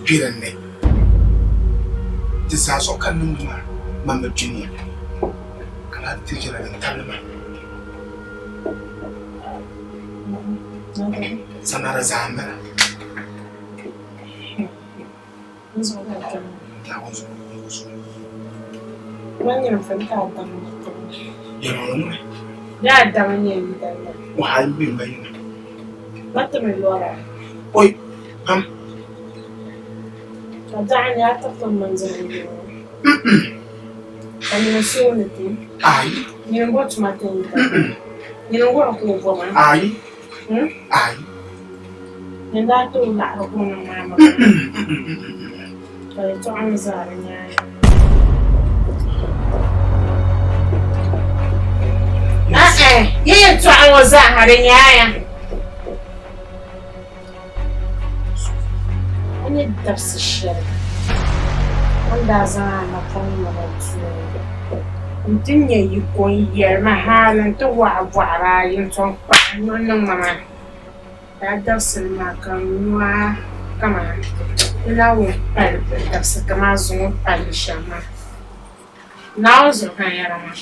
kpe din ni. Di zaa zuɣu ka n niŋdi maa, man bi kpini ya, ka lahi ti viɛla din tabili ma. Sanara zaa m-bala. Ni daa ti o laɣiri ka o niŋ maa mi ka yɛltɔɣa mi zaa di nyaanga. Yi yɛltɔɣa ŋɔ zaa ha di nyaaya. O ni dabisi shɛli o ni daa zaŋ a napɔŋ naba tuui nti nya yiko n-yɛli ma hali nti wɔɣi bɔɣiri ayi n-tom kpahi n nuhi niŋ ma maa. Lala dabisili maa ka n nyu a kaman n Naawuni pali dabisi kam a zuŋɔ palli shɛm maa. Naawuni zuɣu ka n yɛra maa.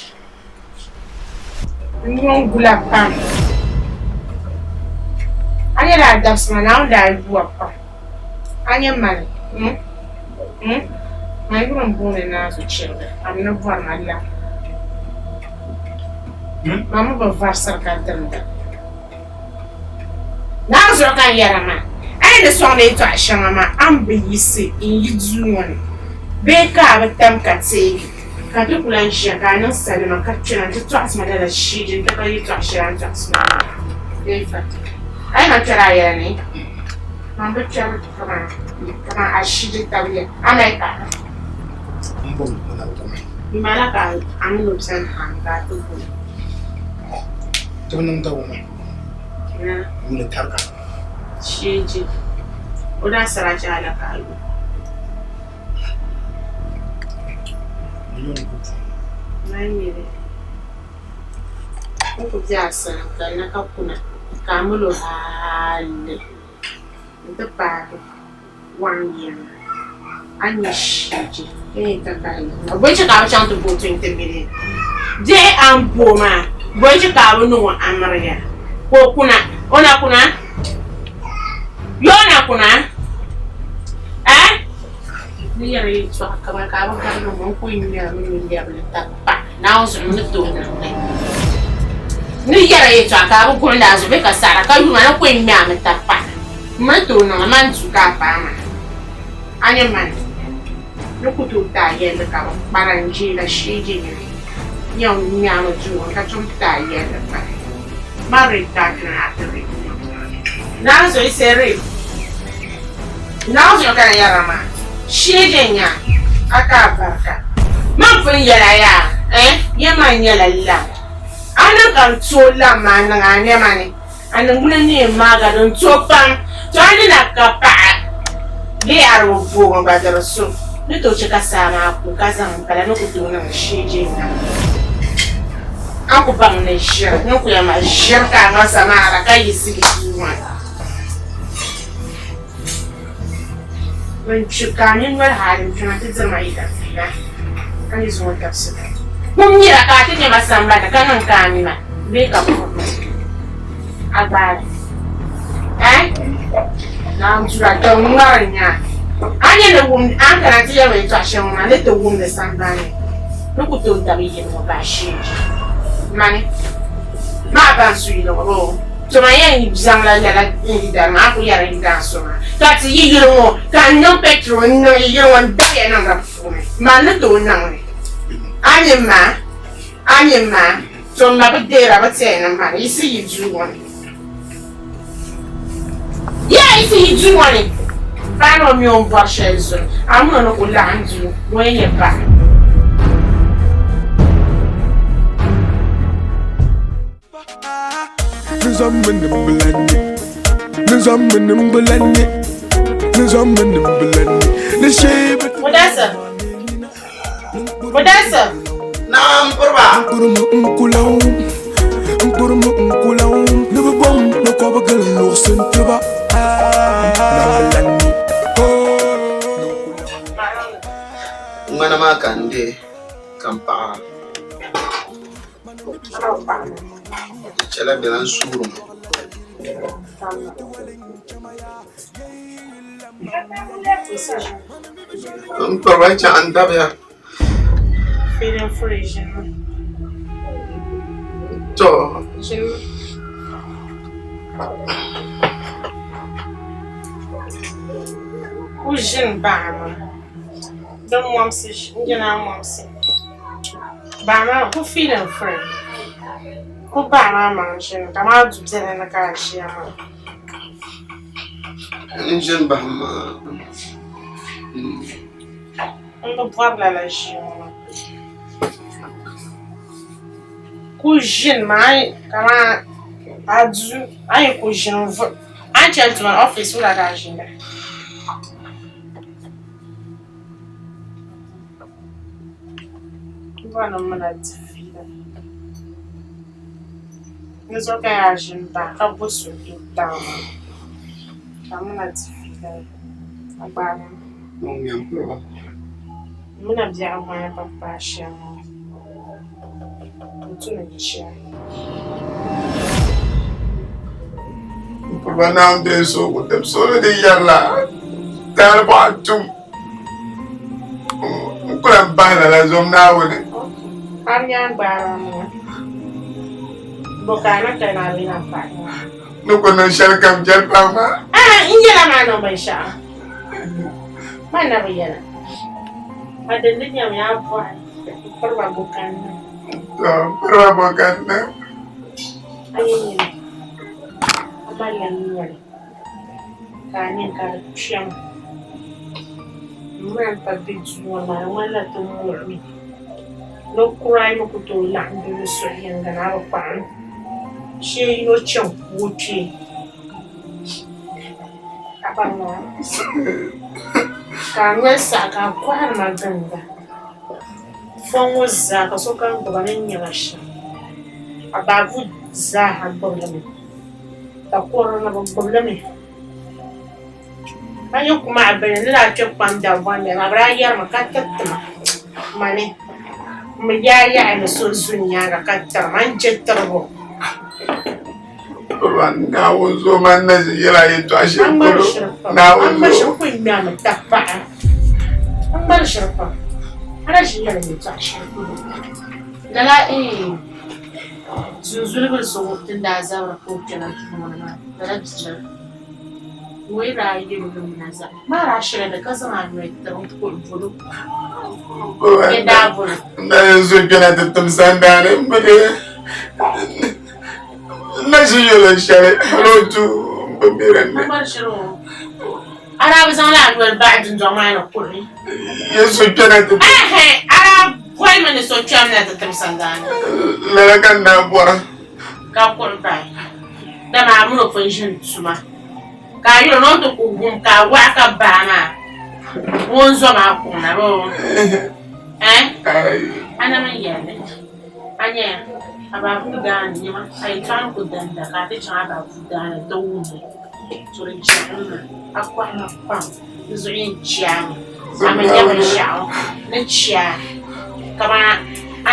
N nyo n gula pam. A nya lala dabisi maa Naawuni daa yu a pam. A nya mani hmm hmm man yuri m-booni Naazu chiriga ka bɛ ni bɔri ma lam. Man mi bi varisiri ka dimda. Naawuni zuɣu ka n yɛra maa, a yi ni sɔŋdi yɛtɔɣ shɛŋa maa, a ni bi yiɣisi n-yi duu ŋɔ ni bee ka a bi tam ka teegi, ka ti ku lan ʒiya ka a niŋ salima ka kpɛna nti tɔɣisi ma lala shee nti ka yɛtɔɣ shɛli a ni tɔɣisi ma maa. A yi man kpɛri a yɛla ni, man bi kpɛri kaman a shee tabiya, a mali paɣa. Yuma la ka a mini o beni ha n-daa ti boli. Ti bi niŋ dabo maa yuuni tariga. Sheeji o daa sara chɛ a la ka a yo. Miliyon ku puuni. Mali mili n ku be a sani n-kanna ka kuna ka a mali o hali nti paagi waɣim yiŋa a ni nya shiiji ka nyɛ takahi yiŋa bɔ n-chɛ ka a bi chaŋ ti bo 20 million biɛhi a ni bo maa bɔ n-chɛ ka a bi niŋ o amiliya ka o kuna o na kuna yoo na kuna eh ni yɛri yɛltɔɣa kaman ka a bi garigi ma n ku ŋmɛri mi ni lɛbili tabi pa Naawuni zuɣu ni tooi niŋ li. Ni yɛri yɛltɔɣa ka a bi guhindi a zuɣu bee ka saɣira ka yuri ma ni ku ŋmɛ a mi tabi pa M ni tooi niŋ li, man du ka a paai ma. A nya mani ni ku tooi ti a yɛlli ka bi kpara n je la shee je nyini n yɛn ŋme a mi duu ŋɔ ni ka tom ti a yɛlli kpari. Man rape ka a kpina a ti rape ma. Naawuni zuɣu yi say rape. Naawuni zuɣu ka n yɛra maa. Shee je nya a ka a barika. Man pun yɛl a yaa, eh, ya man nyɛla lam. A niŋ ka n tooi lam maa niŋ a nɛma ni. A niŋgbuna ni yɛn maag a din to pam, to a ni na ka paɣa bee a di bi booi gba di di so ni tooi chɛ ka saa maa ku ka zaŋ m pala ni ku tooi niŋ shee je nya. A ku baŋ ni ʒiri ni ku yɛn ma ʒiri ka a ŋa samaara ka yiɣisi yi duu ŋɔ ni. Bɛn kpi ka a nini noli hali n-kpɛma ti diri ma yi dafiila, ka yi zuŋɔ dabisili. Kum nira ka a ti nya ma sambani ni ka niŋ ka a mi ma bee ka puhi ma a gbaai eh? Naan dura ka n ŋmari nya a ni ni wum a ni kana ti yɛli ma yɛtɔɣ shɛli ŋɔ maa ni ti wumdi sambani ni ni ku tooi dabi yili ŋɔ bahi sheeji. Mani, maa ba n-su yili ŋɔ bee? To man yɛn zaŋla lala n-yidana maa n-kuli yɛri n-yidaan so maa, ka ti yi yili ŋɔ ka n niŋ petrol n-niŋ yi yili ŋɔ n-dabiya niŋ di puuni, man ni tooi niŋ li. A mini ma, a mini ma, to m ma bi deera bɛ tiɛhi ni mani yiɣisi yi duu ŋɔ ni. Yaa yiɣisi yi duu ŋɔ ni! Paɣa ni o mi o ni bɔri shɛli zuɣu, a min o ni kuli laɣim duu ŋɔ yɛn nyɛ paɣa. Mudassir. Mudassir. Naam piriba. Ŋmana maa ka n deei ka m paɣira. Di chɛla bɛ lan suuri mi. M kpariba chaŋ n dabiya. To. Ku ʒini baɣa maa din momsi n jina momsi baɣa maa ku feeling free ku baɣa maa maŋ ʒini kamani du biɛla ni ka a ʒiya maa. N ʒini bahi maa. N bi bɔri lala ʒii ŋɔ maa. Ku ʒini maa kamani a du a yi ku ʒini a ni chani tuma ofiisi wula ka a ʒinda? M ba ni mi na di fiila. Di zuɣu ka yaa ʒini bahi ka bo suhudoo taŋ maa ka m mi na di fiila a gbaai ma. M mi na biɛɣu ŋmana pa paai shɛm ŋɔ n tu ni n chɛ a. M piriba Naawuni deei suhigu tibisili di yɛrila taali bɔɣa tum. N ku lan bahi lala zom Naawuni. Ni ku niŋ shɛlikam chɛli paɣ maa. N yɛla maa niŋ binshɛɣu. Man na bi yɛla. A dindi nyam yaa bɔhi m-piri ba bo ka n niŋ. To, m-piri ba bo ka n niŋ. A yi nyini, a malila noli. Ka a nini ka di kpɛm m-mali pa be duu ŋɔ maa di ŋmanila ti muɣimi ni kurahi mi ku tooi laɣim be ni suhu yiŋga ni a bi kpaɣi shee yino chaŋ ku o kpee a baŋ maa ka a noli saɣi ka a kɔhiri ma ginda fɔŋ ŋɔ zaa ka sokam gbuba ni nya ma shɛm a baabu zaaha gbubi li mi. Takɔro ni bɛ gbubi li mi. A yi ku maa bini ni daa kpe kpam Dagbanli maa, bɛ daa yɛrimi ka tiriti ma mani m bi yaai yaɣi ni so zu n nyaaŋa ka tiri ma n je tiribu. Naawuni zuɣu man na ʒi yɛla yɛtɔɣa shɛli polo. Naawuni zuɣu. N kuli ŋmɛrimi tabi paɣa. N ŋmari ʒiri pam. A na ʒi yɛli yɛtɔɣa shɛli polo. Lala eeh. Zunzuli so ŋun ti daa zabiri ka o kpɛna duu ŋɔ ni maa, lala bia la ŋun yi daa yɛl o ni ŋuna zaa, maa daa shɛla di ka zaŋ a noli tiri n-kuhi bol o. Bɛ daa bol o. N daa yɛn zo kpɛna ti tim sandaani m-bini n na ʒi yɛl o shɛli hal o du m-bi mi din ni. A daa bi zaŋla a noli bahi dundɔŋ maa ni kuhi. Yɛn so kpɛna ti tim. Ɛhɛ, a daa boli mi ni so kpɛm na ti tim sandaani. Lala ka n daa bɔra. Ka kuhi bahi, dama a mini o pun ʒini tuma, ka a yuli ni o ni ti ku wum ka a waɣa ka baa maa ŋun zo maa kuŋ na bee? Ɛh? A na mi yɛli li. A nyaya, a baabuu daani nɛma, a yɛtɔɣa ni ku danda ka a ti chaŋ a baabuu daani nti wum li. To di jɛɣimi ma, a kɔhi ma pam, n zuɣu yɛn chaami, a mi nya binshɛɣu ni chɛ a kaman a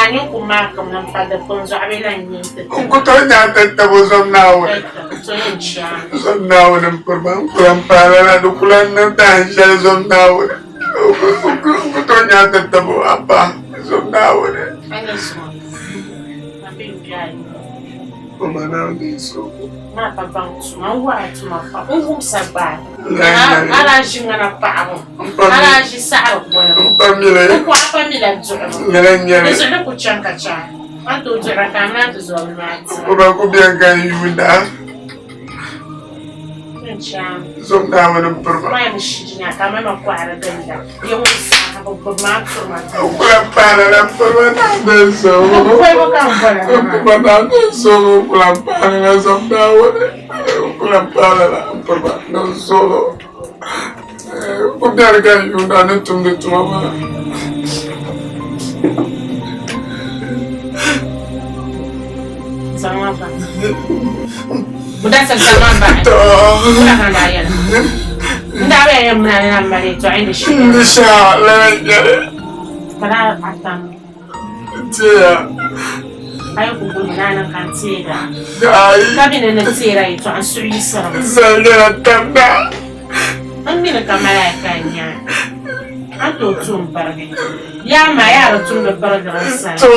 nini ku maaki mi m-pa dikpuni zuɣu a bee lan nya nti ti ma. N ku tooi nya a tatabo zom Naawuni. To yɛn chaami. Zom Naawuni m-piri ma, n ku lan paai lala, di ku lan niŋ dahin shɛli zom Naawuni. N ku tooi nya a tatabo a paɣa zom Naawuni. A ni zuŋɔ, a be n biɛhi ni. O ma Naawuni suhu. Maa pa baŋ tuma, n wara tuma pam, n wumsa gbaai. A daa ʒi ŋmana paɣibu, a daa ʒi saɣiri kolibu, n ku a pa mila duɣibu. Di zuɣu ni ku chaŋ ka chaŋ, a ni tooi duɣira ka a mini a tizɔbili maa dira. O ba ku beni ka n yuunda. Zom Naawuni m-piri ma. N ku lan paai lala m-piri ma Naawuni suhu. M piri ma Naawuni suhu, n ku lan paai lala zom Naawuni. N ku lan paai lala m-piri ma ni n suhu. N ku beni ka n yuunda ni tumdi tuma maa. Di shɛŋa lala n-nyɛ li. Ka daa a tam. N teeya. A yi ku guli ma ni a niŋ ka n teegi a. Ayi. Ka mi ni ni teera yɛtɔɣa n suhu yiɣisirimi. N sani nyɛla tamda. N mi ni ka malaika n-nyɛ a. A ni tooi tum birigi. Yaa maa yaa di tumdi birigiri n sani. To.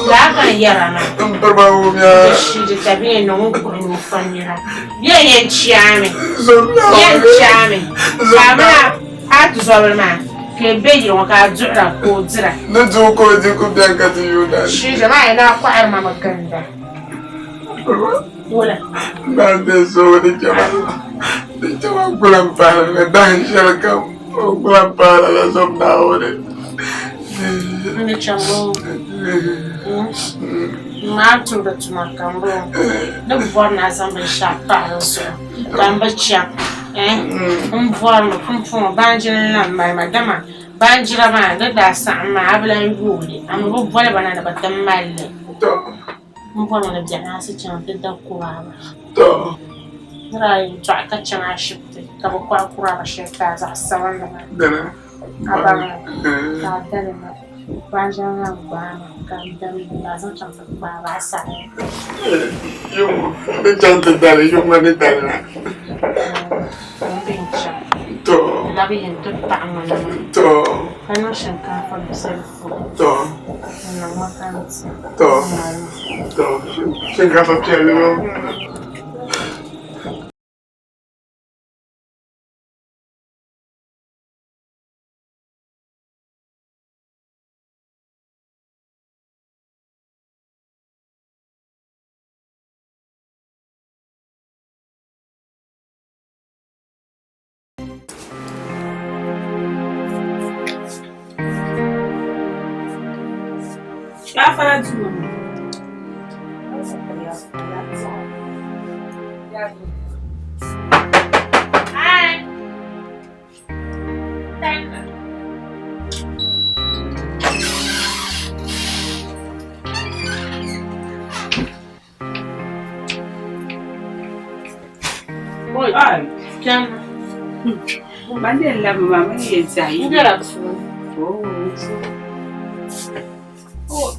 Laa ka n yɛra maa. N piriba wumiya. Di shii di tabiya niŋ o kuhi ni o fa nira. Yɛn yɛn chaami. Zomya. Yɛn chaami. Ka a mini a tuzɔbili maa ka i be yili ŋɔ ka a duɣira ka o dira. Ni duɣu ka o di ku bɛni ka ti yuuna. Shii di maa ni a kɔhiri ma mi ginda. Wula. Naa n-deei soobu di chɛma di chɛma gula m-pahi ni dahin shɛli kam o gula m-pahi lala zom Naawuni. N ni chaŋ o maa tumdi tuma ka m bɔŋɔ ni bɔri ni a zaŋ binshɛɣu pahi di zuɣu ka m bi chaŋ m bɔrimi pumpɔŋɔ baanjira n-lan mali ma dama baanjira maa di daa saɣim maa a bi lan yooi li a mi bi boli ba na ni bɛ ti mali li. M bɔrimi ni biɛɣunsi chaŋ ti da kuraaba. Ni daa yi dɔɣi ka chaŋ ashibiti ka bɛ kɔhi kuraaba shɛli ti a zaɣ sabinli maa. A baŋ li ka a da li na. Baanjira maa gbaai ma ka n dam li ka a zaŋ chaŋ ti kpaai ba a saɣiya. Ni chaŋ ti da li, yuŋ ŋɔ ni da li na. M bi yɛn chaŋ. To. Labi yɛn ti paɣi ŋɔ na maa. To. Ka niŋ shinkaafa biɛlifu. To. To. To. Shinkaafa piɛlli ŋɔ. Gaafara duu ŋɔ. Hi. Ai. Ban da labi maa mini yɛn tiɛhi yi. N bela puuni. Oh.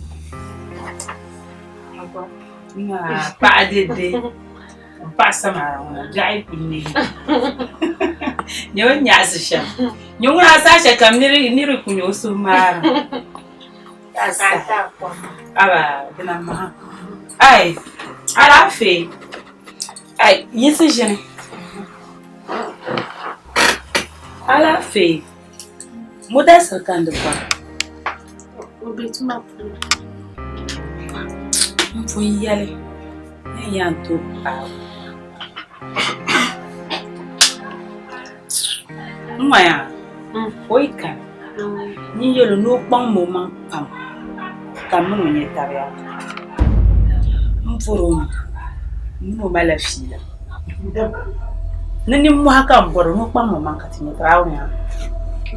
Paɣa dede n paɣa samara ŋuna biɛɣu yi kuli neei nyɛ o ni nyaɣasi shɛm nyɛ ŋuna a saha shɛli kam niri ku nyɛ o suhu maara aba dina maha ai alaafee ai yiɣisi ʒini alaafee Mudasir ka n di bɔra O be tuma puuni. M pun yɛli ni n yɛn tooi paai o. N ŋɔya o yi kani nyin yɛl o ni o kpaŋmi o maŋ pam ka m mini o nya taba yaa. M bɔr o mi m mini o malila fiila. Ni nimmɔhi ka m bɔr o ni o kpaŋmi o maŋ ka ti nya taba a wum yaa. M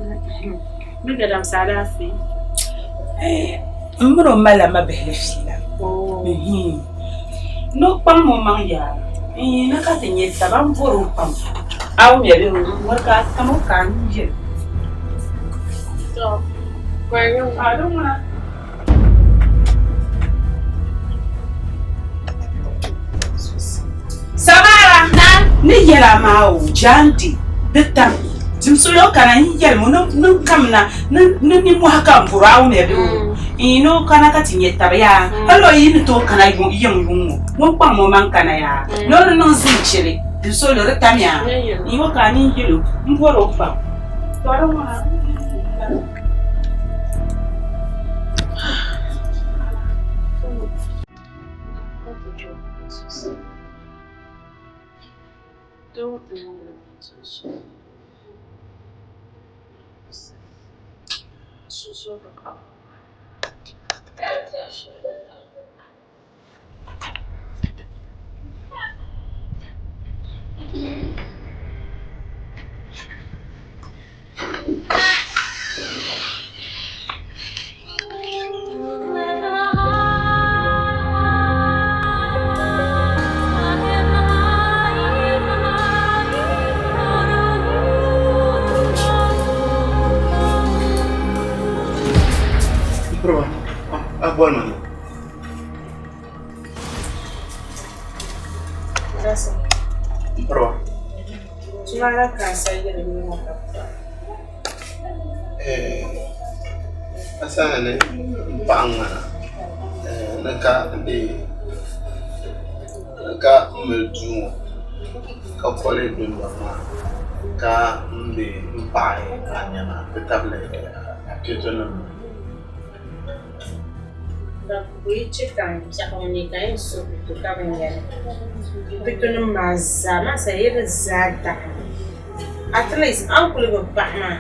mini o malila mabihili fiila. Ni o kpaŋmi o maŋ yaa ni ka ti nya taba m bɔr o pam. A wum ya bee ŋuni ka a tam o ka a ni yɛli. A di ŋuna. Samara ni yɛla maa o jaandi di tam dimsolo kana n yɛli mu ni kamina ni nimmohi ka n bɔri a wumya bee o n ni o kana ka ti nyɛ taba yaa hali o yi ni tooi kana yiŋ yuŋ ŋɔ ŋun kpaŋmi o maŋ kana yaa ni o di niŋ zinchili dimsolo di tamya n o ka a nini yɛl o n bɔri o pam tɔ di ŋuna. boli ma na. M piriba. Tuma la ka a sa yɛli ni ŋɔ ka pa. A sani ni m paɣa ŋmana ni ka dee ni ka mili duu ŋɔ ka koli dundɔŋ maa ka m be m paɣi a nɛma nti tabili a piɛto nima. Ka bɛ yi chɛ ka m biɛɣu ŋɔ ni ka n yɛn suhi pito ka bɛ nya li. Pitonima maa zaa maa sa yi di zaa daɣimi. At least a ni kuli bi bahi maa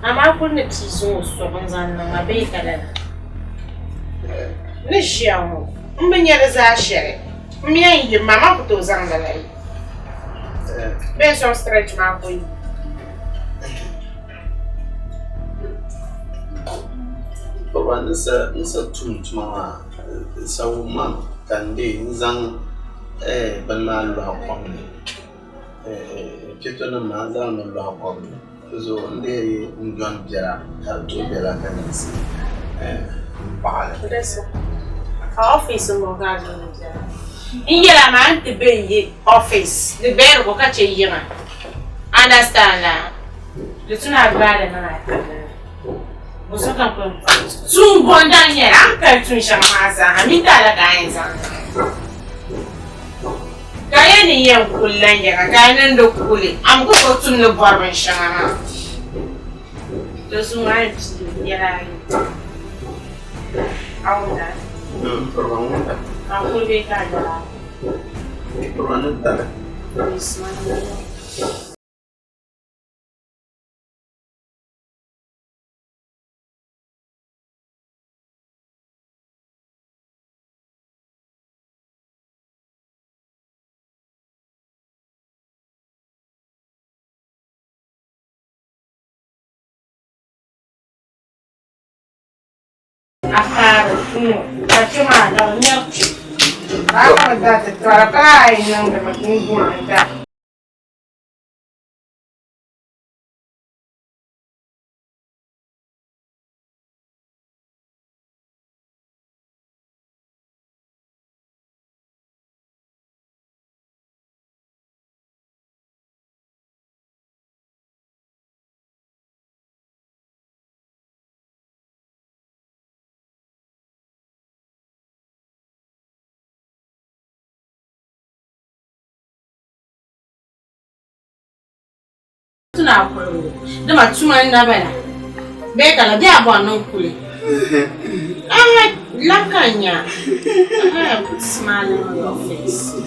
amaa a kuli ni pii zaŋ o sɔɣi n-zaŋ niŋ ma bee ka lala. N ni ʒiya ŋɔ m bi nya di zaa shɛli. M mi yɛn yim maa man ku tooi zaŋ lala yi. Bee n sɔŋ stretch maa ku yi. Baba ni sa tum tuma maa sa wum ma ka n dee n zaŋ bini maa lɔhi kom ni pɛto nim maa n zaŋ li lɔhi kom ni di zuɣu n dee n dɔni biɛla ka di tooi biɛla ka niŋsi n paɣali. N yɛla maa n ti be n yi office di bɛrigu ka chɛ yiŋa understand la di tuna a gbaali niŋ a tibili ni bo so ka kuli tuun bɔ n daa nyɛla a ni kali tuun shɛŋa maa zaaha mini taala ka a yɛn zaŋ niŋ ka yɛ ni yɛn kuli la yiŋa ka a niŋdi kuli a mi ku tooi tum ni bɔri binshɛŋa maa di zuɣu a yɛn pii yɛla ayi a wumda a kuli bee ka a yɛla A paari ŋ-ŋɔ ka kpe maa ka bɛ mɛri kpe. Ka a ka bɛ daa ti tɔra ka a yi niŋdimi n-guhiri n-da. Tuna kuli dama tuma n na bala bee ka la bee a bɔri ni n kuli ah la ka n nya ah put smile on your face.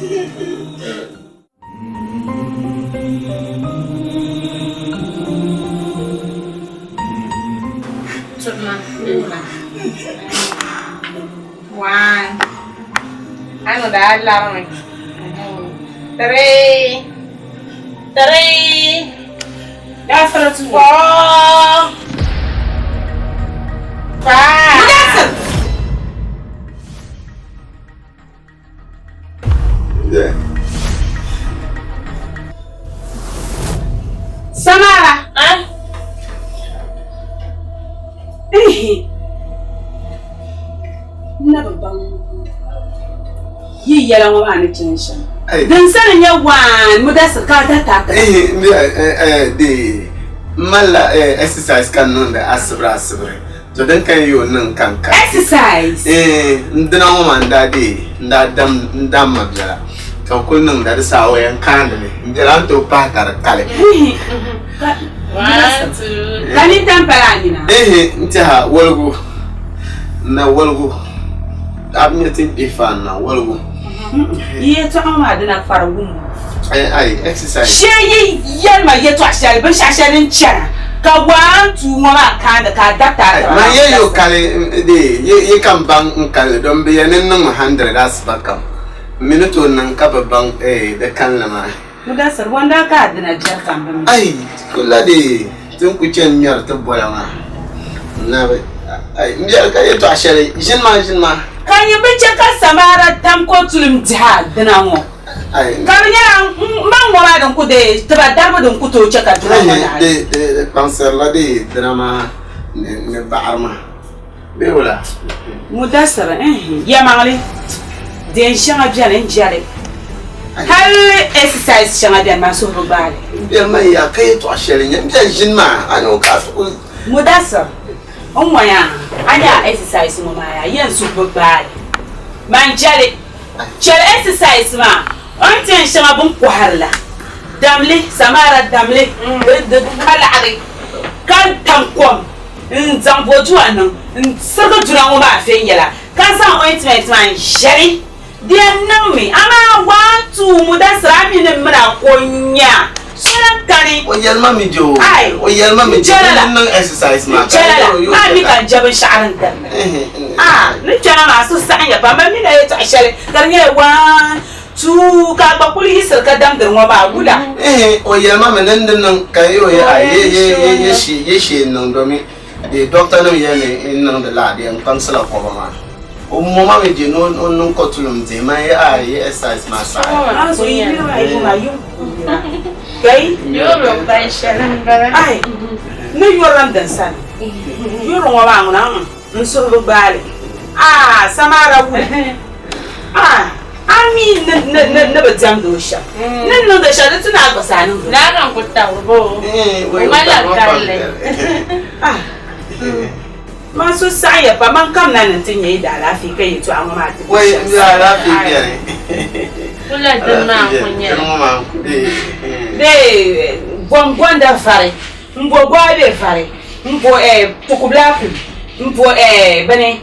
One. I know that alarm. Three. Three. That's 4. 5. Yes. Yeah. Samara. Eh? Eh. Na bi baŋ yi yɛla ŋɔ maa ni chani shɛm. Din sani nyɛ waan Mudasir ka a dahita a taba. Eh, de malila exercise ka niŋdi asibiri asibiri. To din ka yi o niŋ ka n ka. Exercise? Eh, n dina ŋɔ maa n daa dee, n daa dam, n dam ma biɛla. Ka n kuli niŋda di saha o yɛn kaandi mi. N biɛla n tooi pahi ka di kali. Ka nintam pala a nina? Eh, n tiɛha woligu. N na woligu. A bi nya ti kpe faan na woligu. Yi yɛltɔɣa ŋɔ maa dina kpari wumbu. Eh, ai, exercise. Shee yi yɛli ma yɛltɔɣa shɛli, binshɛɣu shɛli din chana ka waan tuu ŋɔ maa kaandi ka a dabta a taba. Man yɛ yo kali de ye ka n baŋ n kalli don bi yɛn ni niŋmi 100 asiba kam n mi ni tooi niŋ ka bi baŋ di kanli maa. Mudasir, wanda ka a dina jɛri kam bi mi. Ai, kulla de ti n ku chɛ n ŋmɛri ti bola maa n na bi ai n biɛri ka yɛltɔɣa shɛli ʒini maa ʒini maa. Ka nyin bi chɛ ka Samara tam ka o tulim dihi a dina ŋɔ. Ka di nyɛla man ŋɔ maa din ku deei tiba daribu din ku tooi chɛ ka dina ŋɔ naai. Di kpaŋsirila di dina maa ni baɣiri maa. Bee wula? Mudasir, Ɛɛh, yɛlimaŋli, deen shɛŋa beni n-jɛli. Hali exercise shɛŋa beni man suhu bi gbaai li. M biɛri man ya ka yɛtɔɣ shɛli n-nyɛ m biɛri ʒini maa, a ni o ka a ti kul. Mudasir, N ŋɔya, a nya a exercise ŋɔ maa yaa, yɛn suhu bi gbaai li. Man jɛli. Chɛli exercise maa, o ni ti yɛn shɛŋa bɛ ni kɔhiri la, damli, samara damli, di ka laɣiri, ka tam kom n-zaŋ boduwa niŋ n-sirigi duna ŋɔ maa viɛnyɛla, ka zaŋ ointment maa n-ʒɛli. Di yɛn niŋmi, amaa one, two, Mudasir a mi ni mini a ko n-nya so lan kani. O yɛli ma mi je o, Ai, o yɛli ma mi je, n-jɛla la, ni niŋ exercise maa ka n-jɛla la, o a mi chɛ ka ka. n je binshɛɣu din tiri li. A ni kpɛna maa so saɣinya pam, man mi na yɛtɔɣ shɛli ka di nyɛla one, two, ka a gba kuli yiɣisiri ka damdiri ŋɔ maa wula? O yɛli ma mi ni n di niŋ ka yi o yɛ a ye ye ye ye shee ye shee n-niŋ domi di doctor nim yɛli ni n niŋdi laa di yɛn kpaŋsila kɔba maa. O mo ma mi je ni o niŋ kɔtulum dihi man ye a ye exercise maa saha. Maa zuɣu yi niriba ayi ŋɔ maa yi kuuya kai. Yoro ban shɛli m-bala. Ai ni yɔrilim din sani yɔri ŋɔ maa ŋuna n suhu bi gbaai li aa Samara wuli aa a mi ni ni ni ni bi diɛmdi o shɛm ni niŋdi shɛli di tu ni a gba saa niŋdi o Naa kan ku tabiri ba o o malila karili. Ah man so saɣiya pam man kamina ni nti nya yi daalaafee ka yɛtɔɣa ŋɔ maa ti bi Wai shɛm n alaafee beni. Kula dini maa n-ku nyɛ li. Dini ŋɔ maa n-ku dee. Dee gom gonda vari m-bo gɔabe vari m-bo pukubilaakum m-bo bini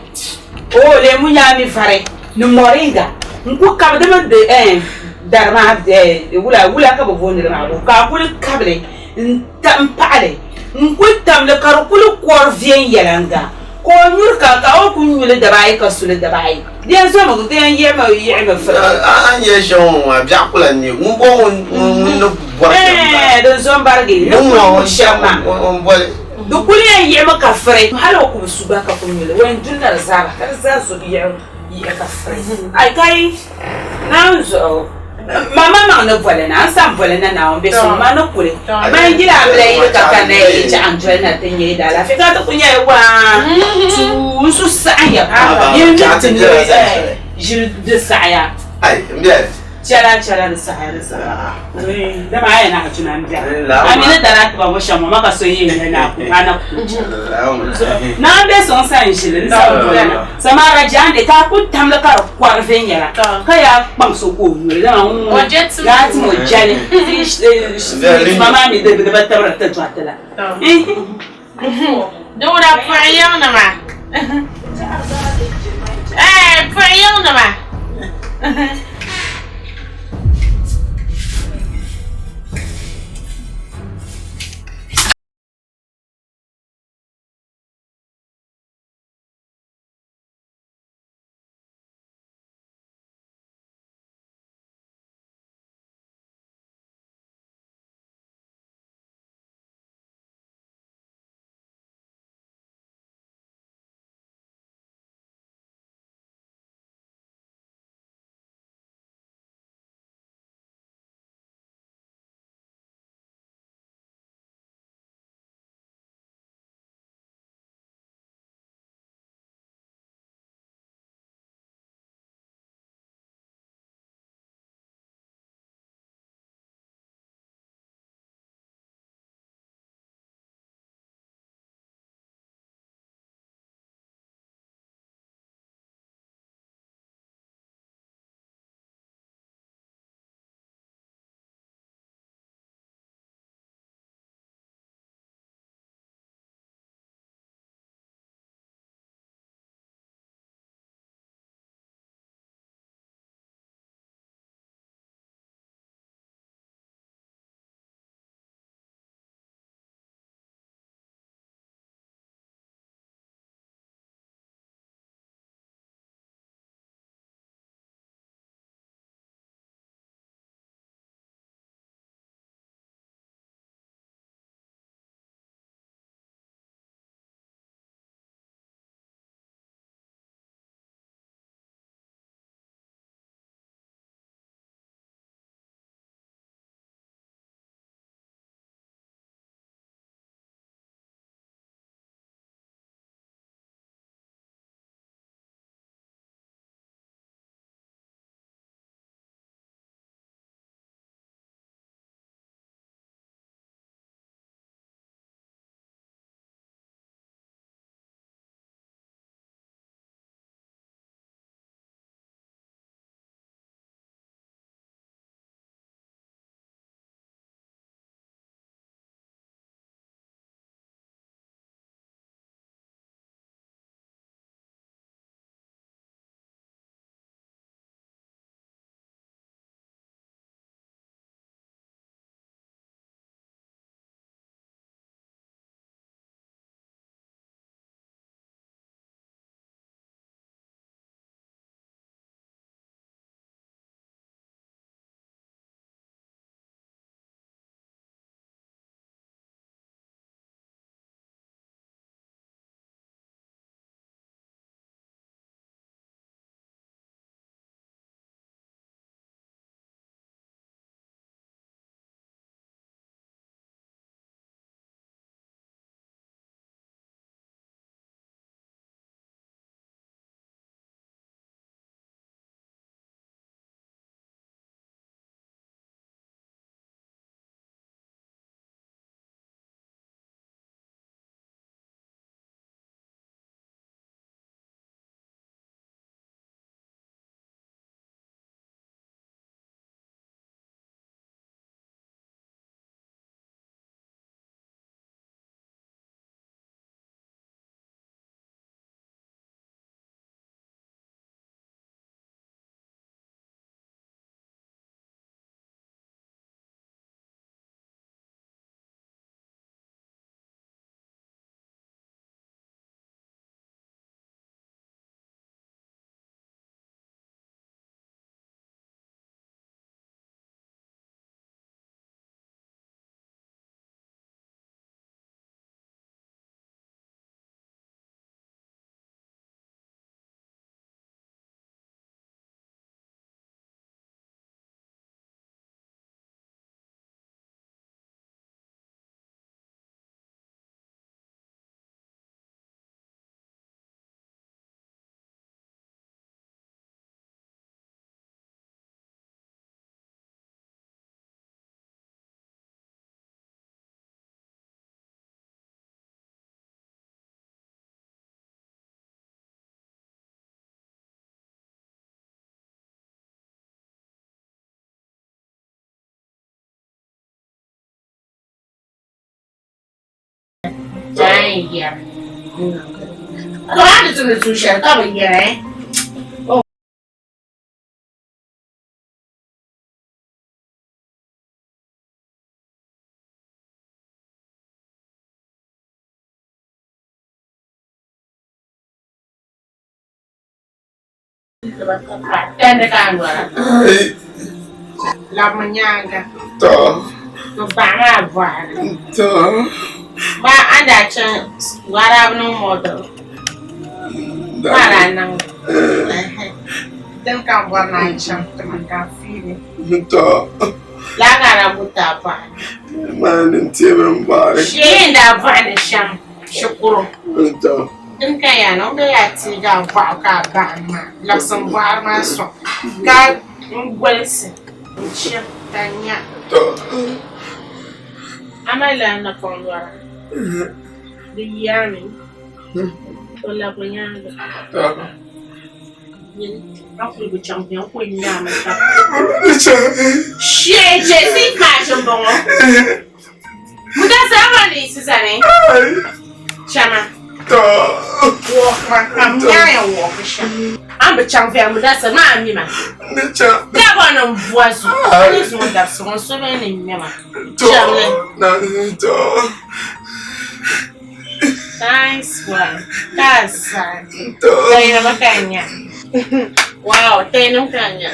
oo leemu nyaami vari ni moringa n-ku kabi di mini di dari maa wula wula ka bɛ booni li maa ka a kuli kabi li m-paɣi li n-kuli tam li ka di kuli kɔri viɛnyɛliŋga ka o nyuri ka ka o kuli nyu li dabaayi ka su li dabaayi di yɛn zomi di yɛn yiɣimi firi. A ni yɛli shɛm ŋɔ maa biɛɣu ku lan neei ŋun bɔŋɔ ŋun ni bɔri shɛm m-bala. Ɛɛn din zo m-barigi ni kuli nyuri shɛm maa di kuli yɛn yiɣimi ka firi hali o ku bi su gba ka kuli nyu li o yɛn duli na di zaa bahi ka di zaa zo yiɣi ka firi ai kai Naawuni zuɣu ma maŋ ni boli na, n sa boli na Naawuni bɛ suŋ ma ni kuli. Man yila a bila yili ka ka na yi chaɣ n doli na ti nya yi daalaafee ka ti ku nyɛla waa tuu n su saɣim ya pam. Yi mi ti ni ʒili di saɣiya. Chɛla chɛla di saɣiya di saɣiya. Dama a yɛn naɣ tuna m biɛri. A mi ni dana tiba ŋɔ shɛm ŋɔ ma ka so yɛn nya ni a ku a na ku tooi. Naa bɛ sɔŋ sa n ʒili n sa boli na. Samara jaande ka a ku tamli ka di kɔri viɛnyɛla ka yaa kpaŋ so ka o nyuli dama ŋun ŋɔ yaa tim o jɛli tuma maa mi di bi tibiri ti dɔriti la. Di ŋuna puɣi yiŋnima. Ɛɛ puɣi yiŋnima. Jaa n yɛri. Ka a ni tumdi tuun shɛli ka bi yɛra eh? Tandi ka a lɔra. Labimi nyaaŋa. To. Bɛ baɣa maa bɔhiri. To. Ba a ni daa chaŋ Arabi niŋ model. Ba a daa niŋ li. Dini ka n bɔri ni a chaŋ ti ma ka n fiili. To. Lala ka a daa guti a bɔhiri. Maa ni n teebuli m bɔhiri. Shee n daa bɔhi ni shɛm shikuru. To. Din ka yaa ni o bɛ yaa teegi a bɔɣu ka a baɣim maa, labisi m bɔɣiri maa sɔŋ ka n golisi n-chɛ ka n nya. To. A malila napɔŋ lɔra? Di yaami. O labigi nyaaŋa. To. Nyini, a kuli bi chaŋ viɛŋ ko n-nyaami ka. Di chaŋ. Shee, chɛ seat maa m-bɔŋɔ. Mudassir a ni yiɣisi zani. Chama. Walk ma ka m nya yɛn walk shɛm. A ni bi chaŋ viɛli Mudassir maa mi ma. Dabɔ ni n bua zuɣu. A ni zuŋɔ dabisi ŋɔ so bee ni ŋmɛ ma. Chɛmli. Nice one. Ka sa. Tɛyinima ka n nya. Wow, tɛyinim ka n nya.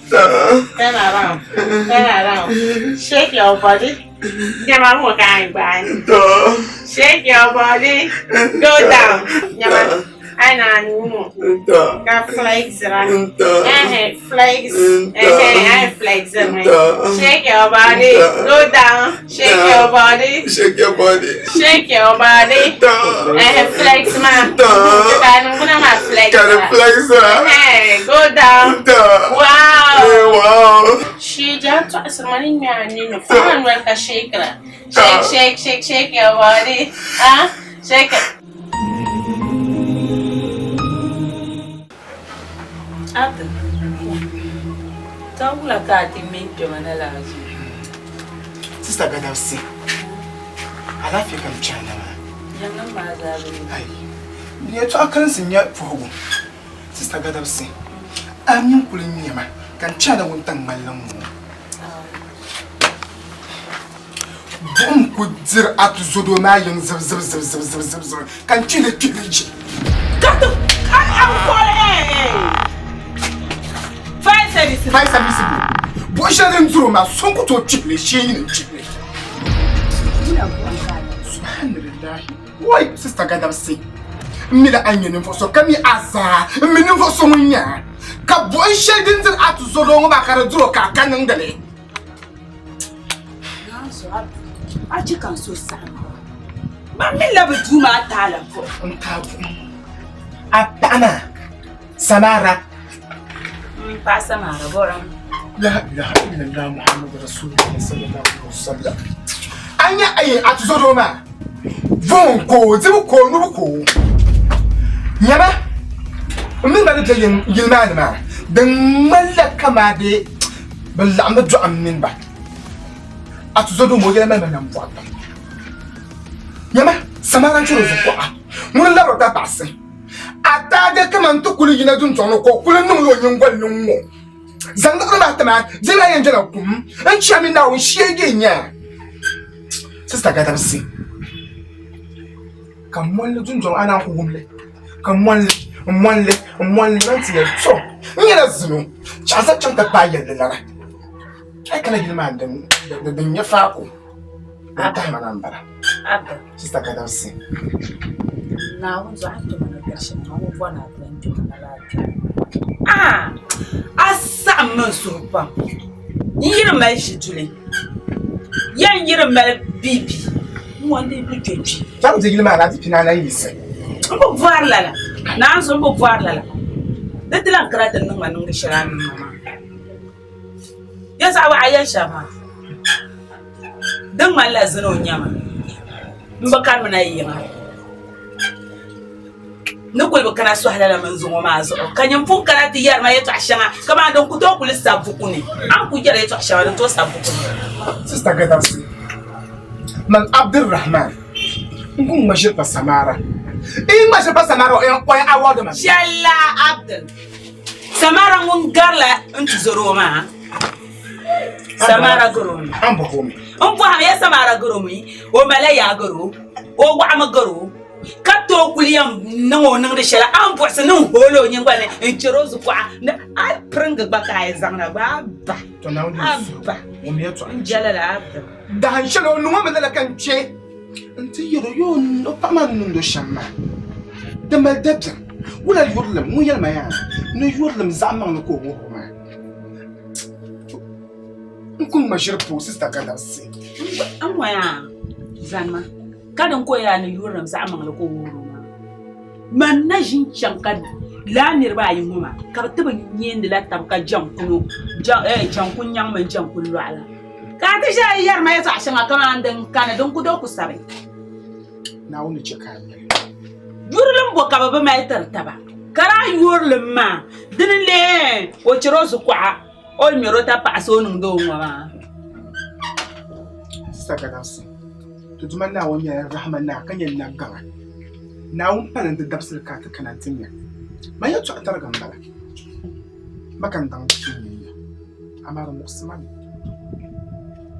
Turn around. Turn around. Shake your body. Nyama ŋɔ ka n gbaai. Shake your body. Go down. Nyama. A na ŋɔ. Ka flexira. Eh, flex. Eh, I flex. Shake your body. Go down. Shake your body. Shake your body. Shake your body. Eh, flex ma. Ka niŋgbuna maa flex. Ka di flex ra. Eh, go down. Wow. Eh, wow. Shi ja tɔɣisiri ma ni ŋmɛ a nini. Fɔŋ a noli ka shakira. Shake, shake, shake, shake your body. Ah, shake it. Abdu, ka wula ka a ti ŋme n-kpɛma na lala zuɣu? Sista Gadabsi, alaafee ka m kpɛri na maa. Yaŋnim maa zaa bi mi. Ai, di yɛtɔɣa kalinsi n-nyɛ puhigu. Sista Gadabsi, a mi n-kuli nya ma ka n kpɛri na wuntaŋ ŋmalli ŋ-ŋɔ. Buɣim ku diri a tuzodoo maa yiŋ zibizibizibizibizib ka n kpihili kpihili je. Ka ti a a kɔri Fire service. Fire service bo. Buɣi shɛli din diri o maa so n-ku tooi kpihili shee nyini n-kpihili. Subhanalillahi. Wai sister Gadabsi. M mi la a ni nyɛ ninvuɣ so ka mi a zaa. M mi ninvuɣ so ŋun nyɛ a. Ka buɣim shɛli din diri a tuzodoo ŋɔ maa ka di dir o ka a ka niŋdi li. A chɛ ka n suhu saɣim Man mi la bi duu maa taala buɣim. N taai buɣim a paɣa maa Samara. M paɣa Samara buɣim. La ilaha illallah Muhammadu Rasulullah sallallahu alaihi wasallam. A nya ayi a tuzodoo maa vuhim ka o dibu ka o nubu ka o nyama n mini ba ni be yili maa ni maa di ŋmanila kamani Bɛ laɣimmi dɔɣim mini ba. A tuzɔdoo ma o yɛla mali ma nambɔɣu pam. Nyama, Samara n-chɛri o zuɣu kuɣa. Ŋuni n-labiri o tapaɣisi. A taage kaman ti kuli yina duntɔŋ ni ka o kuli niŋla o nyiŋgoli ni ŋ-ŋɔ. Zaŋ liɣiri maa ti ma, di maa yɛn bela kum. N chami Naawuni shee ge nya. Sista Gadabsi, ka moli dundɔŋ a naan ku wum li. Ka moli li, m-moli li, m-moli li man ti yɛli, To, n nyɛla zino, chaɣ zaŋ chaŋ ti paai yɛlli lana. A yi kana yili maa ni din nyɛ faako, din tahi ma na m-bala. Sista Gadabsi. Naawuni zuɣu a ni tuma ni biɛri shɛm maa, o bɔri ni a ti lan kpɛma na lala kpɛm. Aah! A saɣim ma n suhu pam. N yi di mali ʒi duli, ya n yi di mali BP, n ŋɔ n dii bi kpe kpe. Chaŋ ti yili maa ni a ti pini a lan yiɣisi. N bi bɔri lala, Naanzu n bi bɔri lala. Di ti lan kana ti niŋ ma niŋdi shɛli a ni niŋ ma maa. Ya zaɣ waɣa yɛli shɛm maa, di ŋmanila zina o nyama. M bi karimina yiŋa. Ni kuli bi kana sɔhi lala mini zuŋɔ maa zuɣu, ka nyin pun kana ti yɛri ma yɛtɔɣ shɛŋa kaman din ku tooi kuli sabi buku ni. A ni kul yɛri yɛtɔɣ shɛŋa din tooi sabi buku ni. Sista Gadabsi, Man Abdulrahman. N ku ŋma ʒiri pa Samara. N yi ŋma ʒiri pa Samara o yɛn award ma. Chɛlla Abdul. Samara ŋun garila n tuzɔro maa. Samara garo mi. An bɔhi o mi. N bɔhimi ya Samara garo mi, o mala yaa garo, o waɣimi garo, ka tooi kuli yɛn niŋ o niŋdi shɛli, a ni buɣisi ni n hooli o nyingoli ni n chɛri o zukuɣa ni a piringi gba ka a yi zaŋna gba a ba, To Naawuni a ni suhu, ba, ŋun mi yɛtɔɣa n jɛla la a ba. Dahin shɛli o niŋ o mi lala ka n kpe nti yɛl o, Yoo, o paɣ maa ni niŋd o shɛm maa, di mali dabiɛm. Wula yurilim? Ŋun yɛli ma yaa ni yurilim zaɣ maŋli ka o wuhir o maa. N ku ŋma ʒiri pooi sista Gadabsi. N ŋɔ yaa zanima ka din ko yaa ni yurilim zaɣ maŋli ka o wuhir o maa. Man na ʒi n-chaŋ ka lala niriba ayi ŋɔ maa ka bɛ ti bi nyeendila tab ka jaŋkuno, jaŋkun nyaŋ mini jaŋkun lɔɣu la. Ka a ti ʒe a yɛri ma yɛtɔɣ shɛŋa kaman din kani din ku tooi ku sabi. Naawuni ni chɛ ka a nyɛ li. Yurilim bɔ ka bɛ bi mali tiri taba? Ka daa yurilim maa dini n-lee o chɛr o zukuɣa o ni ŋmɛr o tapaɣisi o niŋdi o ŋɔ maa? Sista Gadamsi, ti Duuma Naawuni nyɛla Rahama Naa ka nyɛ Nagaŋa. Naawuni pali n-ti dabisili ka a ti kana nti nya ma yɛtɔɣa tariga m-bala. Ma ka n daŋ ti nya ya, amaa di muɣisi ma mi.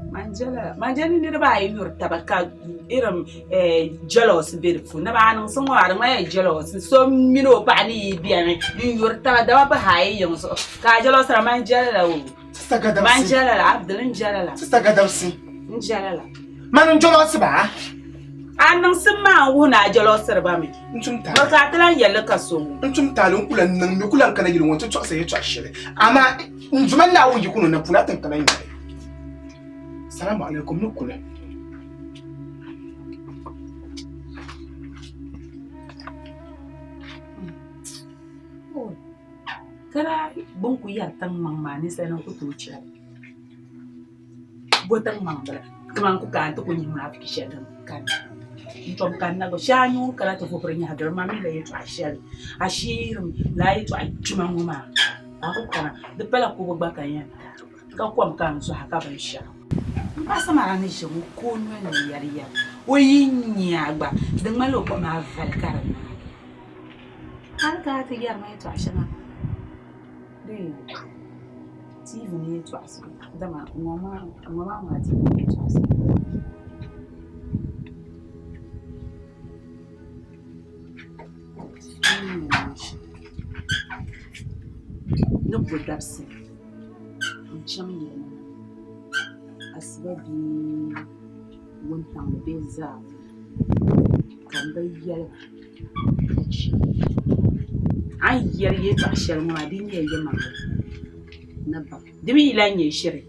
Manja ni niriba ayi yuri taba ka irin jealous be di puuni ni baa niŋsi ŋɔ maa di ŋmanila jealous so mini o paɣa ni yi beni n yuri taba dama bihi ayi yiŋ zuɣu ka a jealous ra man jɛla la o man jɛla la Abdul n jɛla la Sista Gadamsi n jɛla la mani n jealous ba a niŋsim maa n wuhi ni a jealousiri ba mi N tum taali. Bɔ ka a ti lan yɛli ka so ŋɔ? N tum taali n ku lan niŋ mi ku lan kana yili ŋɔ nti tɔɣisi yɛtɔɣ shɛli, amaa n Duuma Naawuni yiko ni na pun a ti n kana nya li. Salamu alaikum ni kuli. Ka daa bɛ ni ku yɛri tiŋmaŋ maa ninsalinim ku tooi chɛ li. Bo tiŋmaŋ bila kaman ku kana ti ku nyɛ munafiki shɛli din kani n-tom kanna gba shee a nuu kana ti vubiri nyɛhigiri ma mi la yɛtɔɣa shɛli ashiirim lala yɛtɔɣa kpima ŋɔ maa ka a ku kana di pala kubu gba ka n yɛn ti a ka kom ka n zɔha ka binshɛɣu m paɣa Samara ni ʒe ŋɔ ka o noli ni yɛri yɛri o yi nya a gba di ŋmanila o kpuɣimi a vali ka di naai hali ka a ti yɛri ma yɛtɔɣa shɛŋa TV ni yɛltɔɣa dama ŋɔ maa maa TV ni yɛltɔɣa ni bo dabisi n chaŋ yili ni asiba bee wuntaŋ ni bee zaawuni ka m bi yɛli ba ka chɛ a ni yɛli yɛltɔɣa shɛli ŋɔ maa di nyɛla yɛlimaŋli ni baŋ di mi yi lahi nyɛ shiri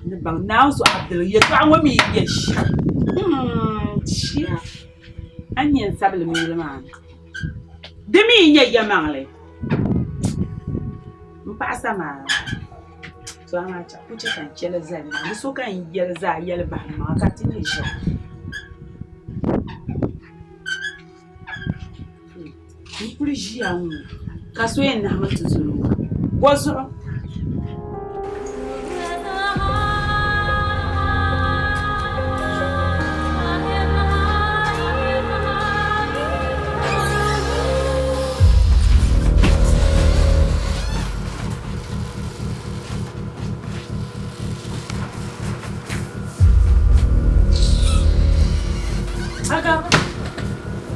ni baŋ Naawuni zuɣu Abdul yɛltɔɣa ŋɔ mi yi nyɛ shiri shia a ni nyɛ n sabili mili maa ni di mi yi nyɛ yɛlimaŋli m paɣa Samara to amaa ku chɛ ka n chɛli zali maa di so ka n yɛli zaa yɛli bahi maŋa ka ti nyɛ ʒiɛm N kuli ʒiya ŋɔ ka so yɛn nahami ti zoli ŋɔ bɔzuɣu.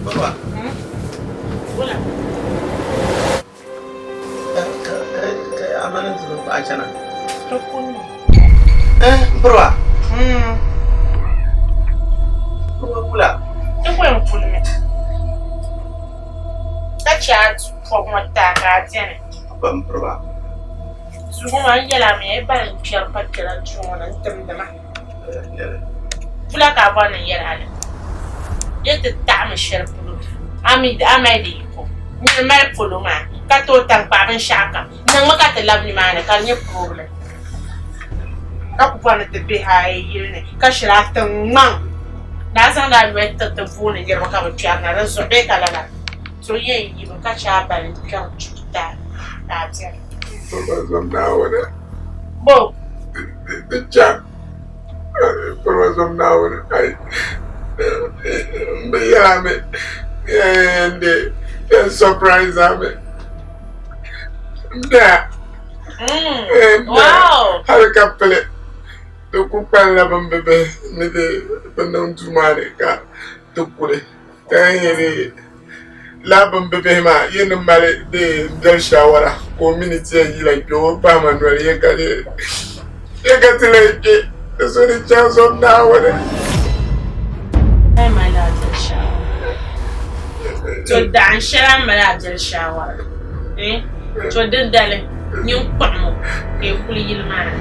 Baba. Wula. Ka amana ti bi paɣa chana. Ka kunni. Eh, Piriba. Piriba wula. Ti ku yɛn kulimi. Ka chɛ a pɔbu ŋɔ taai ka a beni. Ba m piriba. Duu ŋɔ maa n yɛli a mi a yi bali n kpɛri pa kpɛla duu ŋɔ ni n timdi ma. Wula ka a bɔri ni n yɛli a li? Yi ti taɣimi shɛli polo a mi a mali di yiko nyini mali polo maa ka tooi tankpaɣu binshɛɣu kam niŋmi ka ti labi nimaani ka di nyɛ problem ka ku bɔri ni ti be a yili ni ka shiri a ti ŋmaŋ ni a zaŋdi a noli tiriti vooni niriba ka bɛ kpɛri na di zuɣu bee ka lala so yɛn yimi ka chɛ a bali n-kpɛri duu taai ka a beni. Bo! Di chaŋ. Piriba zom Naawuni. Ai. N bi yɛla mi n de n surprise mi. N bɛha. N bɛha. Hali ka pili di ku kpanila bin bi bihi ni di bi niŋ duu maa ni ka ti kuli ka n yɛn di laa bin bi bihi maa yi ni mali di n doli shaawara ka o mi ni ti yɛn yila kpɛ o bahi ma noli yɛ ka di yɛ ka ti lahi kpɛ di so di chaŋ zom Naawuni. To dahin shɛli a ni mali a doli shaawara to dindali nyin kpuɣimi ka yi kuli yili maa ni.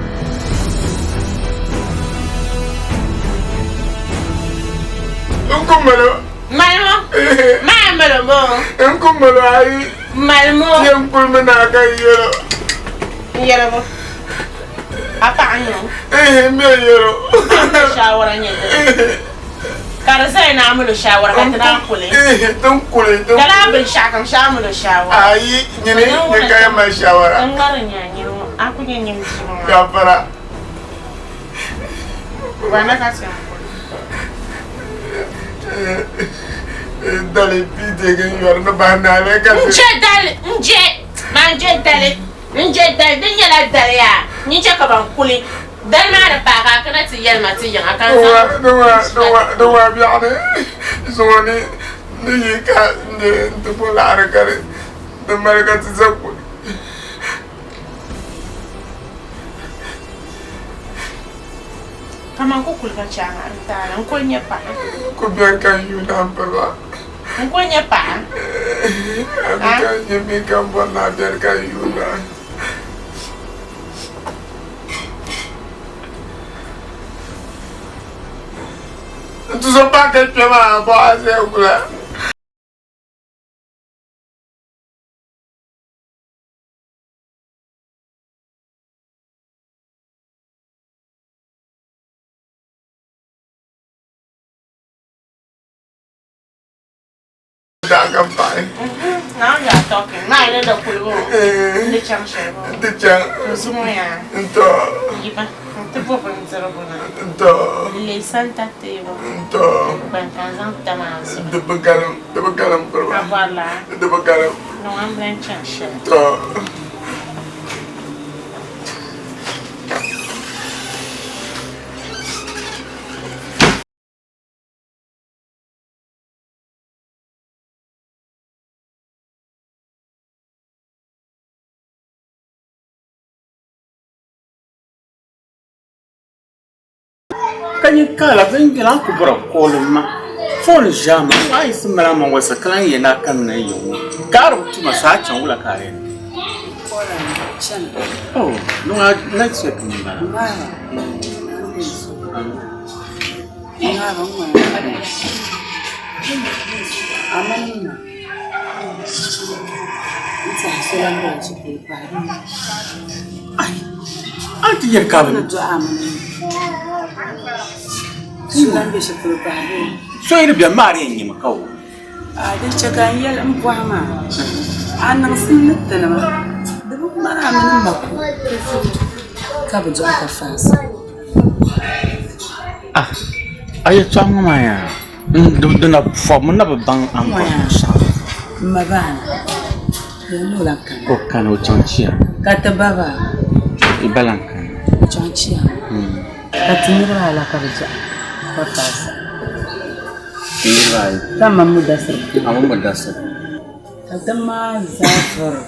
N ku mali o. Mali o? Maa mali o moo. N ku mali o ayi. Mali mo. Yɛn kulimi naa ka n yɛl o. N yɛli bo. A paɣa n-nyɛ o. N mi yɛl o. A mi shaawara nyɛ dini. Ka di zaya ni a mali o shaawara ka ti naan kuli. Din kuli. Ka laa binshɛɣu kam shee a mali o shaawara. Ayi nyini ni ka yɛn mali shaawara. N ŋmari nya nyini ŋɔ a ku nyɛ nyini bia ŋɔ. Gafara. Wani ka ti yɛn kuli. Dali bi deegi n yɔri ni bahi naali ka ti. N je dali n je maa n je dali n je dali din nyɛla dali yaa nyin chɛ ka ban kuli dali maa di paai ka a kana ti yɛli ma ti yiŋa ka n zaŋ Di waa biɛɣuni zuŋɔ ni ni yi ka n ti bo laɣiri ka di mali ka ti za kuli. Kaman ku kuli ka chɛ a ŋa di taali n kuli nyɛ paɣa. Ku bɛni ka n yuuni a m-piri ba. N kuli nyɛ paɣa. A mi ka n nyɛ mi ka m bɔri ni a bɛni ka n yuuni a. N tuzo paɣa ka kpɛ maa bɔɣa zaya gula. Now you are talking. Now I know the kulibo. Ndi chaŋ shɛli bɔ. Ndi chaŋ. Zuŋɔ yaa. Ntɔ. Yiba. Nti bo bindirigu na. Ntɔ. N-leei santa teebuli. Ntɔ. Ban ka n zaŋ tam a zuɣu. Di bi galim, di bi galim piriba. A bɔrila? Di bi galim. Ni ŋɔ m-bala chaŋ shɛli. Ntɔ. Ka nyin kaala viɛnyɛla a ku bɔra kooli ma foon ʒiɛma a yi mali a maŋ walisa ka lahi yɛn a kanna n yi ŋɔ ka a di bi tuma saa chaŋ wula ka a yɛn oh luŋa network n bala A ni ti yɛli ka bɛ So yi di beni maa di yɛn nyɛmi ka o. Di chɛ ka n yɛli m bɔhi maa, a niŋsim ni tinima di bi ŋmani a mini ma ko ka bɛ dɔɣi ka faasa. Ah, a yɛtɔɣa ŋɔ maa yaa, di na fɔbimi na bi baŋ a ni bɔri binshɛɣu. M ma baana, yɛlimi o lan kana. O kani o chaŋ chiya. Ka ti ba ba? I ba lan kani. O chaŋ chiya. Ka ti niriba ayi la ka bɛ dɔɣi ka faasa. Niriba ayi. Ka m ma Mudasir. A ma Mudasir. Ka ti maa zaa vuri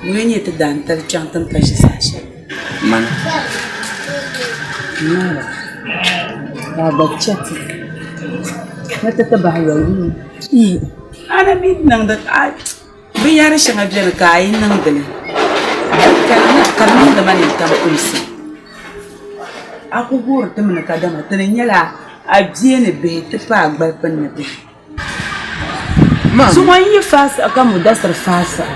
ŋuni n-nyɛ ti daantali chaŋ ti ni pa ʒi saha shɛli. Mani. Naara, ka a gba chɛ ti ni ti ti bahi yoli bee? Ii, a na mi niŋdi a binyɛhiri shɛŋa beni ka a yi niŋdi li ka di niŋdi ma nintam kumsi. A ku guuri ti mi ni kadama ti ni nyɛla a bia ni bihi ti paai a gbalipini ni bihi. Zuŋɔ n-yi faai siɣi ka Mudasir faai siɣi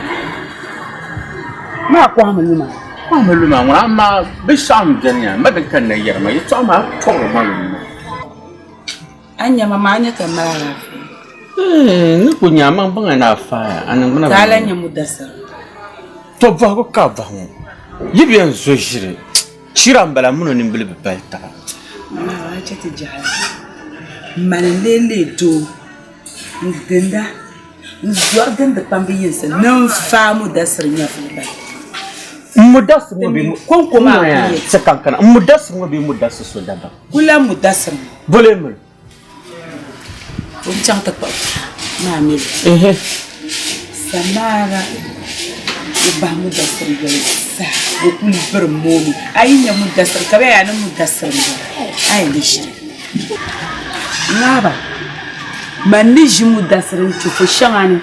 maa kɔhimi luma. Kɔhimi luma ŋɔ amaa binshɛɣu m-beni yaa ma din ka n na yɛri ma yɛtɔɣa maa tɔɣiri ma lumi. A ni nya ma maa, a nya ka m mali alaafee. N ni ku nya a maŋ baŋya ni a faaya, a niŋgbuna bi Ka a lahi nya Mudasir. Tɔ bɔhigu ka a bɔhi ŋɔ, yi bi yɛn zo ʒiri, chira m-bala min o nimbila bi pali taba. Amaa a chɛ ti jɛhili. Mani n-lee leei doo n-ginda n-zɔri gindi kpambi yinsi ni n faai Mudasiri nyɛvili bahi. Mudasiri ŋɔ bee Kɔŋko maa kuli yɛ Chɛ ka n kana. Mudasiri ŋɔ bee Mudasiri so dabam? Kula Mudasiri ŋɔ. Bole miri. O bi chaŋ ti kpuɣi maa mi li. Samaara o bahi Mudasiri yoli zaa o kuli biri moomi. A yi nya Mudasiri ka bɛ yaa ni Mudasiri m-bɔŋɔ a yɛn di ʒiri. Ŋaaba man ni ʒi Mudasiri n-kpe ko shɛŋa ni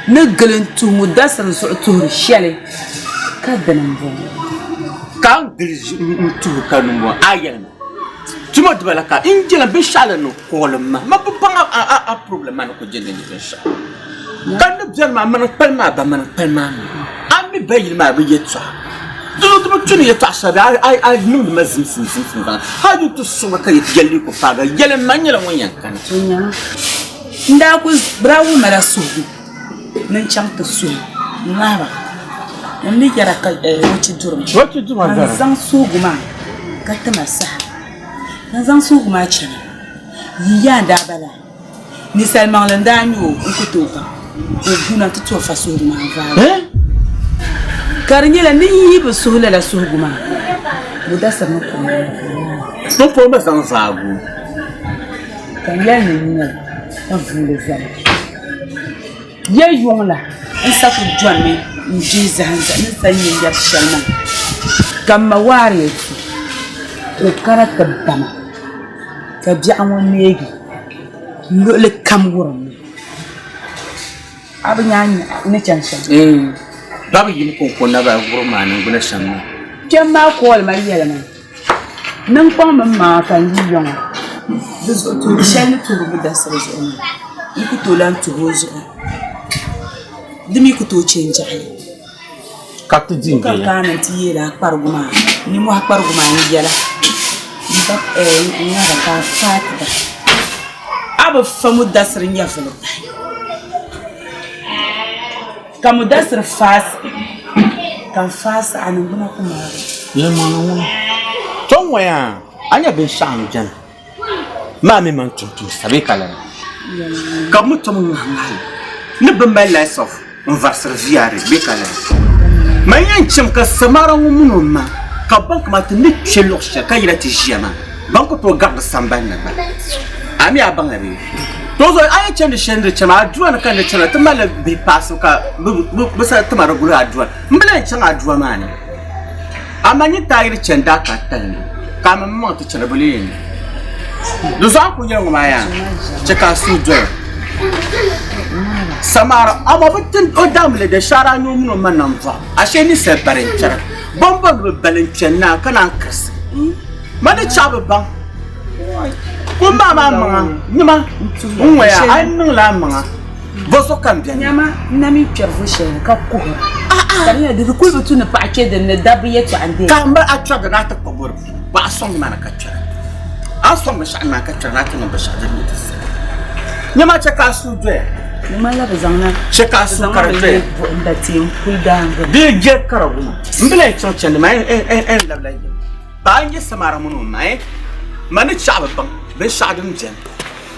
ni gili n-tuhi Mudasiri zuɣu tuhiri shɛli ka dini m-bɔŋɔ. Ka n gili n-tuhi ka ni m-bɔŋɔ a yɛli ma. Tuma dibala ka n jɛla binshɛɣu la ni kooli ma ma bi baŋ a problem maa ni ku jɛndi ni binshɛɣu ka ni bɛni maa mani kpali maa ba mani kpali maa mi a mi ba yili maa bi yɛltɔɣa di zuɣu ti bi tu ni yɛltɔɣa shɛli a niŋdi ma zimsim zimsim zaŋ hali yi ti suŋa ka yɛlli ku paagi yɛli ma n nyɛla ŋun yɛn kana. N daa ku bɛ daa wuhi ma la suhigu ni n chaŋ ti suhi n ŋahi ba n ni yɛra ka o ti duri ma ka n zaŋ suhigu maa ka ti ma saha ka n zaŋ suhigu maa chana yi yaa n daa bala ninsal maŋli n daa nyɛ o n ku tooi baŋ ka o guuna nti tooi fa suhigu maa n vaai ka di nyɛla ni yi bi suhi lala suhigu maa Mudasir ni kum Pumpɔŋɔ bɛ zaŋ vaagu ka n yɛli ni n nyɛli ka vuuli zali. Ya yuŋ la n sa ku dɔnimi n-dihi zahim ni sa nya yɛri shɛli maa, ka m ma Waria tu ka o kana ti ba ma, ka biɛɣu ŋɔ neegi luɣili kam wurimmi. A bi nya a ni chani shɛm? Babu yim kɔŋko naba wurim a niŋgbuna shɛm maa. Kpɛm maa kooli ma yɛli ma. Niŋkpaŋ mini maŋa ka n yi yiŋa di zuɣu tuhiri shɛli ni tuhiri Mudasiri zuɣu maa n ku tooi lahi tuhi o zuɣu di mi ku tooi chɛ n jaɣili Ka ti di ka n-deei. kana nti yeeli a kparigu maa nimmohi kparigu maa n-yɛla n ŋara ka a faai ti ba a bi fa Mudasiri nyɛvili bahi Ka Mudasir faasi, ka n faasi a niŋgbuna ku maagi. Yɛlimaŋli ŋuna, to ŋɔ yaa a nya binshɛɣu m-beni maa mi man tum tumsa bee ka lala? Ka bɛ mi tom ŋahiŋahi li ni bɛ mali lights off n-varisiri VRA bee ka lala? Man yɛn cham ka Samara ŋun mini o ma ka bɛ baŋ kaman ti ni kpe luɣ shɛli ka yina ti ʒiya maa, ban ku tooi gari di sambani ni gba. A mi a baŋya bee? To zuɣu a yi chandi shɛli ni di chana, adua ni ka n di chana, ti malila bihi paasi ka bɛ sa tima di guli adua. M bi lahi chaŋ adua maa ni. Amaa nyin ti a yi di chani daa ka tali ni, ka a mi maŋ ti chana bɛ lee yɛn niŋ. Di zuɣu a ni kuli yɛli ŋɔ maa yaa, chɛ ka a suhu doya. Samara, amaa bɛ ti o daamli di shɛhira a ni o mini o ma nambɔɣu, ashee ninsal bari n-kpɛra. Bɔmbɔŋ ni bi bali n-kpɛni naa ka naan kirisi. Ma ni chaɣ bi baŋ. Kum maa maa maŋa, nima n ŋɔya a yi niŋla a maŋa bɔzuɣu ka n beni. Nyama n na mi kpɛri vo shɛli ni ka kuhira ka di nyɛla di di kuli bi tu ni paɣa kpɛ din ni dabba yɛltɔɣa n-deei. Ka m ba a kpɛri di ni a ti kpa bɔri paɣa sɔŋ ni maa ni ka kpɛra. A sɔŋ binshɛɣu ni maa ka kpɛra ni a ti niŋ binshɛɣu din nyɛ di sani. Nyama chɛ ka a suhu doya. Di ŋmanila bɛ zaŋla Chɛ ka a suhu ka di doya. buɣim da teeku kuli daangi. Bee jɛri karigu maa. M bi lahi chaŋ chandi maa n labila yim. Paɣa n-nyɛ Samara mini o ma, ma ni chaɣi bi baŋ binshɛɣu din beni.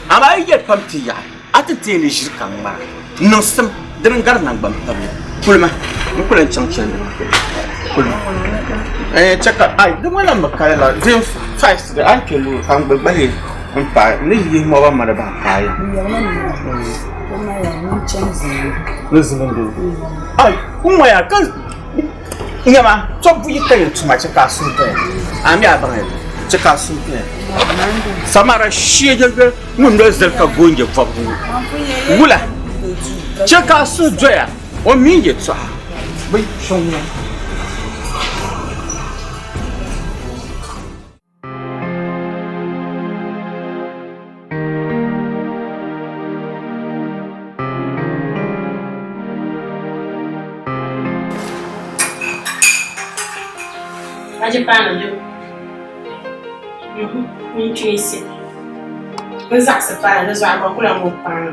Amaa a yi yɛli pam ti yaɣi, a ti teei ni ʒiri ka ŋmara. Niŋsim dini n-gari naŋgban pabili. Kulima, n ku lan chaŋ chandi maa. Kulima. Ɛɛ, chɛ ka, ai, di ŋɔ lan bi kali la, din five di a ni kpe loori ka n gba gba lee n paai, n ni yihi mɔba mali bahi paai ya. Ni zilimdi. Ai, n ŋɔya ka. Nyama, tɔbbu yi ka yɛn tuma chɛ ka a suhu doya. A mi a baŋ li, chɛ ka a suhu doya. Samara shee ŋun noli zali ka goonje bɔbigu ŋɔ. Wula, chɛ ka a suhu doya, o mi n yɛtɔɣa bi sɔŋ ŋɔ. Aje paana bɛ n chɛsi n zaɣisi paana di zuɣu a gba ku lahi ŋubi paana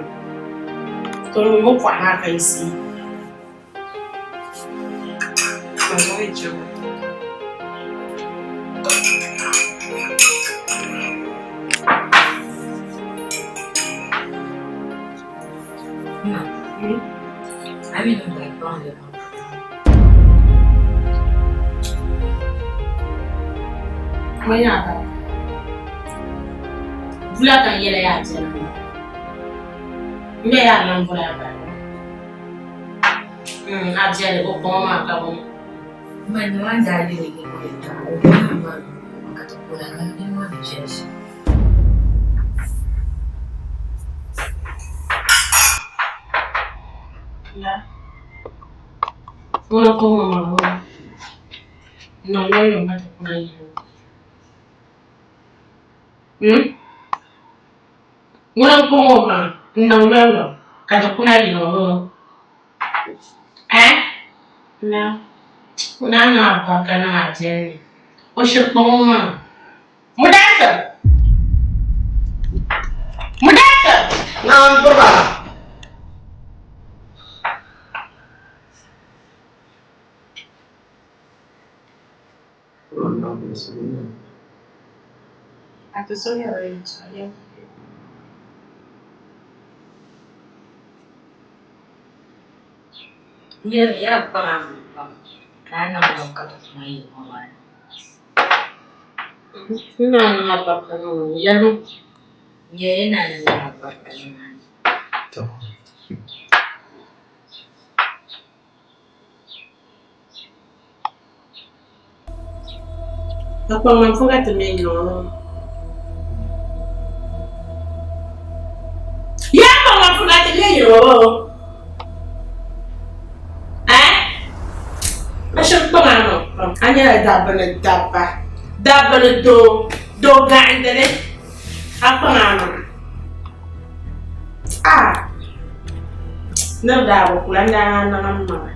to ni ŋɔ pɔɣu maa ka yi sii. Ma, a mi niŋ daa kpaŋ li maa. Ma yaa ba. Vula ka n yɛla yaa biɛla maa. M bɛ yaa lan vula ba. A biɛli o kpaŋ maa ka bɔ. Ma ni maa daa yɛli ni o yɛltɔɣa o bɔŋɔ maa ka ti kula ka ni maa ni viɛli shɛm. La. Ŋuna ka ŋɔ maa ŋuna. Niŋ loori ma ti kuna yi. Ŋuna n-kpa ŋɔ maa n-niŋ loori ka ti kuna yi ŋɔ. Eh? Na. Ŋuna niŋ alibarika niŋ a viɛlli ni. O shiri kpa ŋɔ maa. Mudassir! Mudassir! Naam, piriba. A ti so yɛra yɛltɔɣa. Yaa kpaŋ a maŋ pam ka a niŋ lɔŋ ka ti kuma yi ŋɔ maa ni. N na niŋ alibarika niŋ o ni. Yɛlimi. Nyɛla na niŋ alibarika niŋ a ni. Ka kpaŋmaŋ fo ka ti me yiŋa ŋɔ. Yaa kpaŋmaŋ fo ka ti me yiŋa ŋɔ. Eh? A shiri kpaŋ a maŋ pam. A nyɛla dabba ni dabba. Dabba ni doo. Doo gaɣindili. A kpaŋ a maŋ. Ah! Nir daa bi kula n daa niŋ m maŋa.